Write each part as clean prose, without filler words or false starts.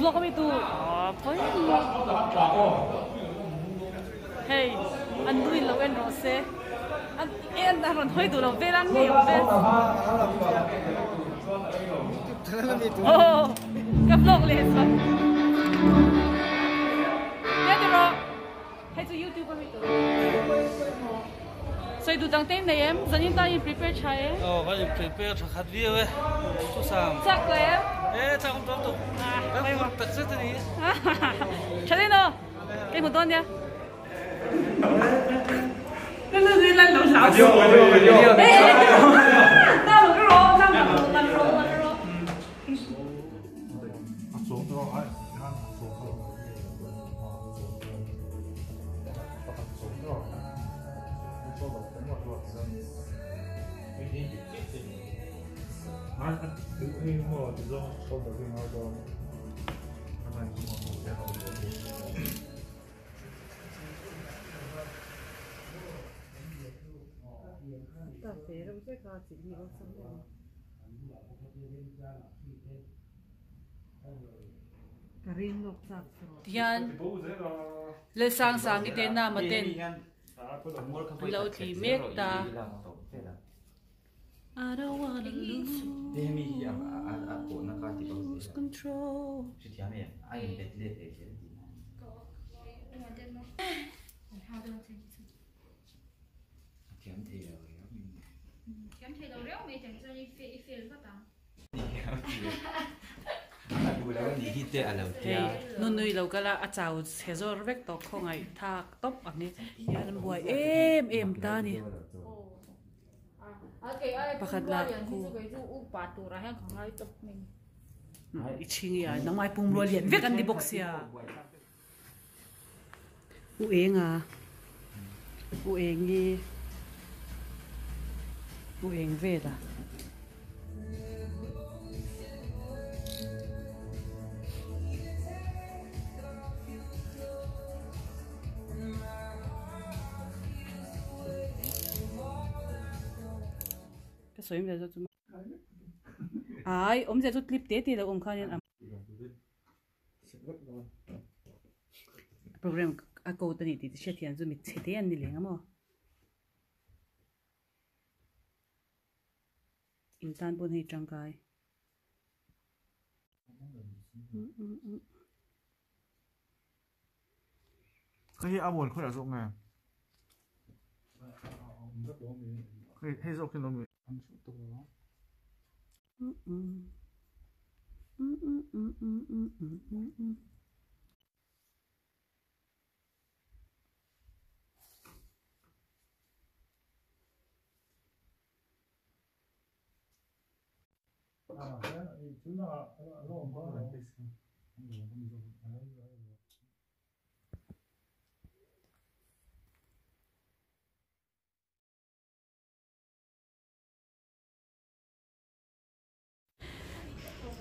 Vlog ami tu hei an nu in lo en rawh se an en a rawn hawi duh lo vel a ngei awm vel aw ka vlog leh chuan tia ti rawh hei chu youtube ami tu sawi duh dang te in nei em zanin tan in prepare tha em aw kan in prepare tha khat viau e chu sang chak lo em e chak awm tawh tuk kan phur tak zet a ni tha deuh no ka hmu dawn nia Tihian Lalsangsangi te Nama ten an lo tli mek ta. Lose control. Hei nunui lo kal a a chau chhe zawr vek tawh khawngaih thak tawp ang hi hian an buai em em ta a ni pakhat lah ku i chhing i a nangmah i pumrua lian vek an ni bawk sia. U eng a u eng i u eng vel a. Ka sawi vel zawk chu ai awmzia chu clip te te lo awm khanin a. Program a code a ni tih te hriat hian chu mitchhe te an ni leng a maw in tan pawn hei tangkai Hei hi a muan khawiah zawk nge hei hei zawk hi an awm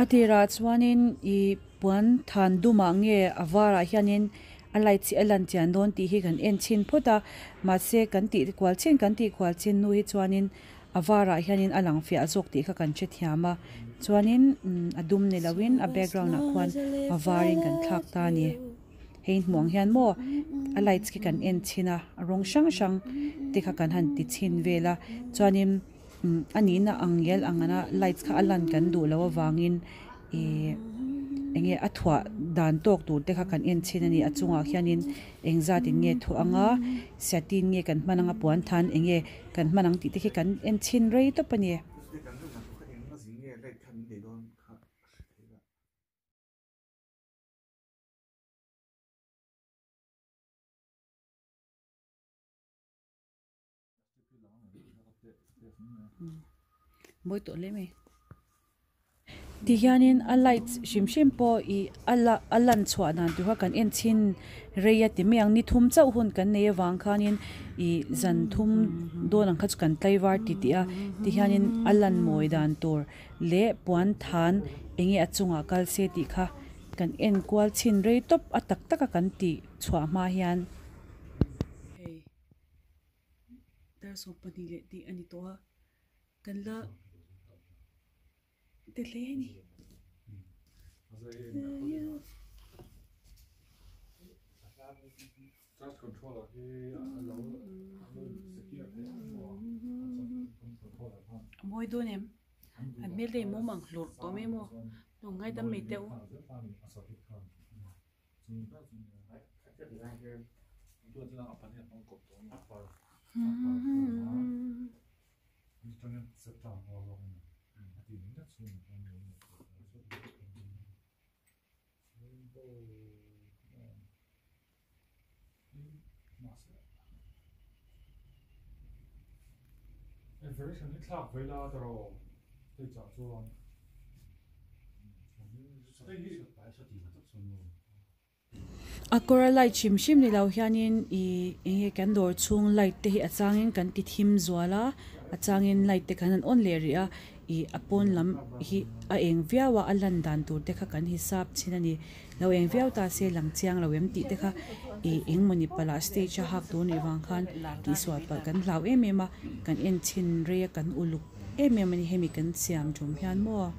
A tirah chuanin ih puan than dumah nge a varah hianin a light chi a lan chian dawn tih hi kan en chhin phawt a mahse kan tih kual chin kan tih kual chin hnu hi chuanin a varah hianin a lang fiah zawk tih kha kan hrethiam a chuanin a dum ni loin a background ah khuan a varin kan thlak ta a ni hei hmuh ang hian maw a lights khi kan en chhin a rawng hrang hrang te kha kan han ti chhin vel a chuanin. Umm a nihna ang ngel ang ana lights kha a lan kan duh loh avangin ihh eng nge a thuah dan tawk tur te kha kan en chhin a ni a chungah khianin eng zat in nge thuah anga satin nge kan hman anga puan than eng nge kan hman ang tih te khi kan en chhin rei tawp a ni. Mawi tawh hle mai ti hianin a light hrim hrim pawh ih a la a lan chhuah dan tur kha kan en chhin rei a ti mai ang ni thum chauh hun kan nei avang khanin ih zan thum dawn ang kha chu kan tlaivar ti tih a ti hianin a lan mawi dan tur leh puan than eng nge a chungah kal se tih kha kan en kual chhin rei tawp a tak tak a kan tih chhuah hma hian. Dar 12 leh tih a ni tawh a kan la ti hle a ni. A mawi dawn em? An hmel te hi mum ang hlurh tawh mai maw? Lo ngaidam mai teh u. A kawra light hrim hrim ni lo hianin ih eng nge kan dawr chhung light te hi a changin kan ti thim zual a a changin light te kan han on leh rih a ih a pawn lam hi a eng viau a a lan dan tur te kha kan hisap thin a ni lo eng viau ta se lang chiang lo em tih te kha ih eng mawni palh ah stage a hak tur nih vang khan tihsual palh kan hlau em em a kan en chhin rei a kan uluk em em a ni hemi kan siam tum hian maw.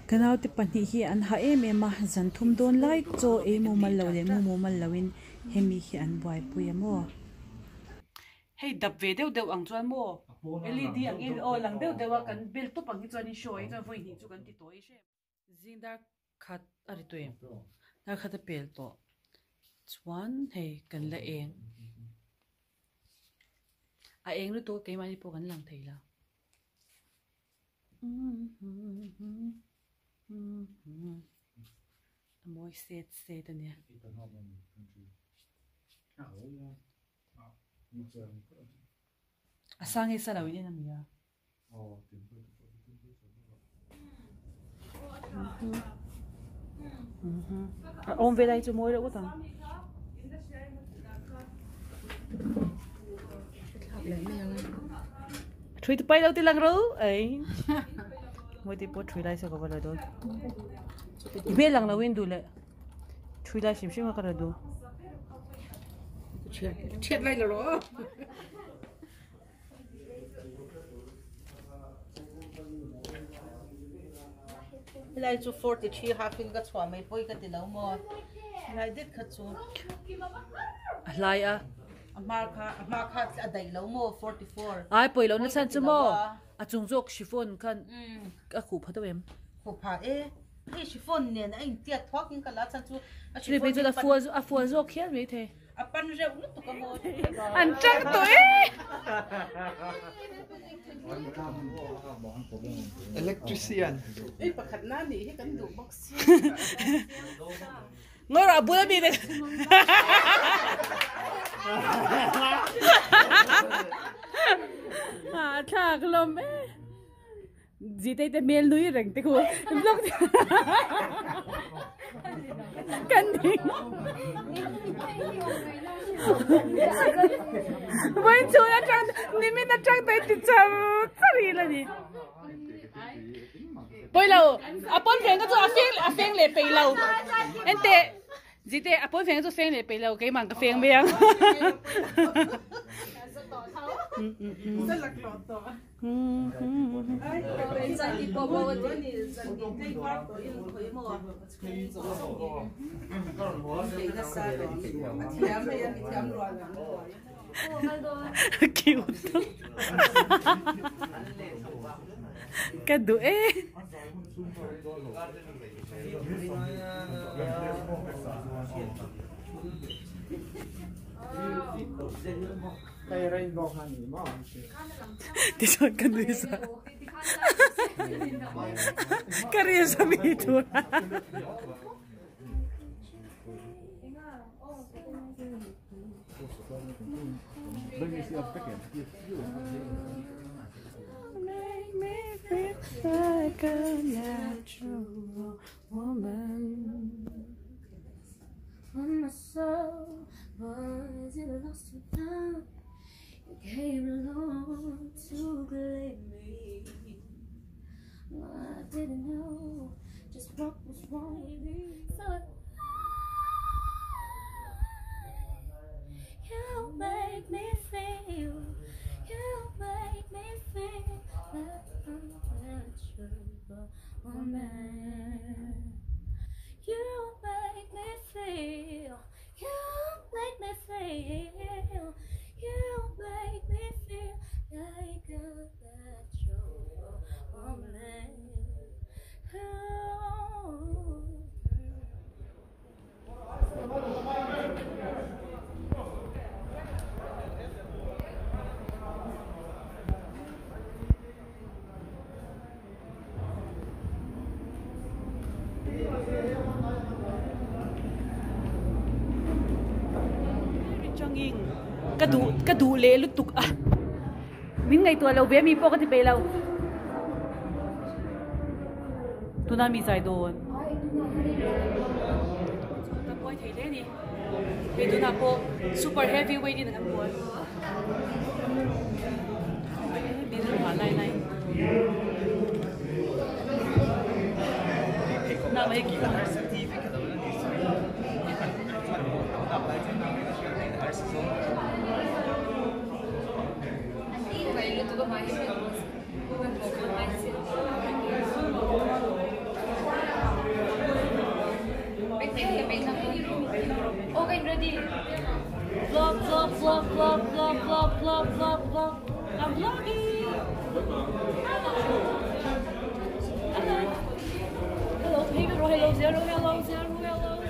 Ka naute pahnih hi an ha em em a, zan thum dawn lai chaw ei mumal lo leh mu mumal loin hemi hi an buaipui a maw? Hei dap ve deuh deuh ang chuan maw LED ang in aw lang deuh deuh a kan bel tawp ang hi chuan in show ah hi chuan vawi hnih chu kan ti tawh i hre. Zing dar khat a ri tawh em? Dar khat a pel tawh chuan hei kan la eng a eng lutuk a keimahni pawh kan lang thei lo. A mawi set set a nia. A sang hi sa lo in en a mi a. A awm ve lai chu mawi reuh ngawt ang. Thui te pai lo ti lang ro ei. Mawi te pawh thui lai sa ka va la dawn. I hmel lang lo in duh leh thui lai hrim hrim a ka la duh. Thiat lai la ro. Helai chu 43 half in ka chhuah mai pawi ka ti lo maw helai det kha chu a hlai a a hma kha a hma kha a daih lo maw 44 ai pawi lo na chhan chu maw a chung zawk chiffon khan a khuh pha deuh em khuh pha e hei chiffon nen a intiat thuak in ka la chhan chu a chiffon a fual a fual zawk hial mai thei A pan reuh lutuk a maw? An tang tawh e! Electrician. Ei pakhat na nih hi kan duh bawk si. Ngawr a bul ami ne. A thlak lawm e. Zitei te hmel nui reng te khu vlog kan ding vawiin chhun atang nimin atang te ti char char hi la ni pawilo a pawn feng ka chu a feng a feng leh peih lo enteh Zite a pawn feng chu feng leh peih lo keimah ka feng mai ang. Cute. Ka duh e. Tichuan ka nui sa. Ka ril sa mi tur. Make me feel like a natural woman. When my soul was in lost and found, you came along to claim me. I didn't know just what was wrong with me. So you make me feel, you make me feel like I'm a natural woman. Ka duh ka duh leh lutuk a. Min ngaihtuah lo ve mi pawh ka ti peih lo. Tuna mi zai dawn. Ka buai thei hle ni. Hei tunah pawh super heavy weight in an buai. Lai lai. Na mai ki. Vlog, vlog, vlog, vlog, vlog, vlog, vlog, vlog, vlog. I'm vlogging. Hello. Hello. Hello, hello, hello, zero, hello, zero, hello.